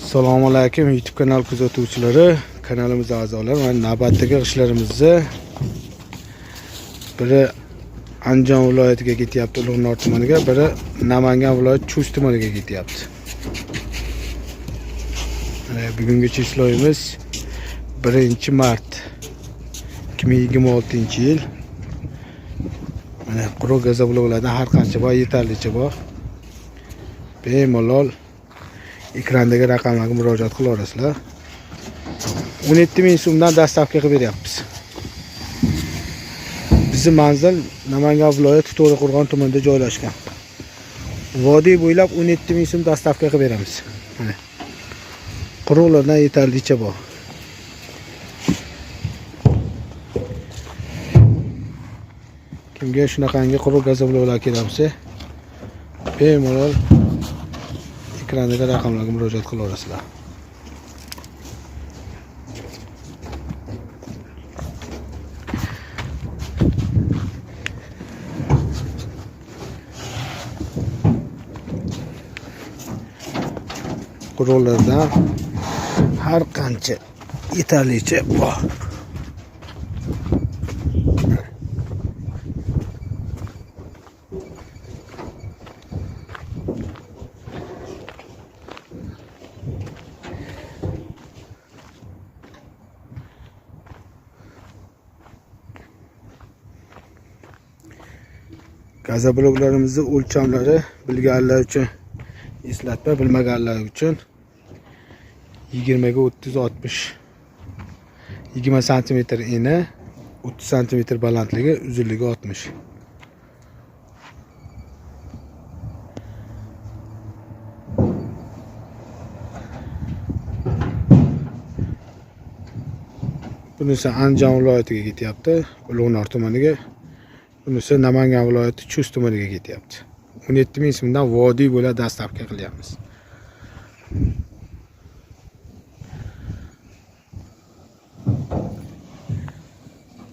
Assalomu alaykum YouTube kanal kuzatuvchilari, kanalimiz a'zolari. Mana navbatdagi ishlarimizni biri Andijon viloyatiga ketyapti, Ulug'nor tumaniga, biri Namangan viloyati Chust tumaniga ketyapti. Mana bugungi ishlaymiz 1 mart 2026-yil. Mana quruq gazobloklardan har qancha bor, yetarlicha bor. Bemalol ekrandagi raqamlarga murojaat qila olasizlar. 17 ming so'mdan доставка qilib beryapmiz. Bizni manzil Namangan viloyati To'raqo'rg'on tumanida joylashgan. Vodiy bo'ylab 17 ming so'm доставка qilib beramiz. Mana. Quruqlardan yetarlicha bor. Kimga shunaqangi quruq gazobloklar kerak bo'lsa, bemalol ekrandagi raqamlarga murojaat qila olasizlar. Quruqlardan har qancha yetarlicha bor. Gazobloklarimizni o'lchamlari bilganlar uchun eslatma, bilmaganlar uchun 20 ga 30 60, 20 santimetr eni, 30 santimetr balandligi, uzunligi 60. Bunisi Andijon viloyatiga ketyapti, Ulug'nor tumaniga. Bunisi Namangan viloyati Chust tumaniga ketyapti. 17 ming so'mdan vodiy bo'ylab доставка qilyapmiz.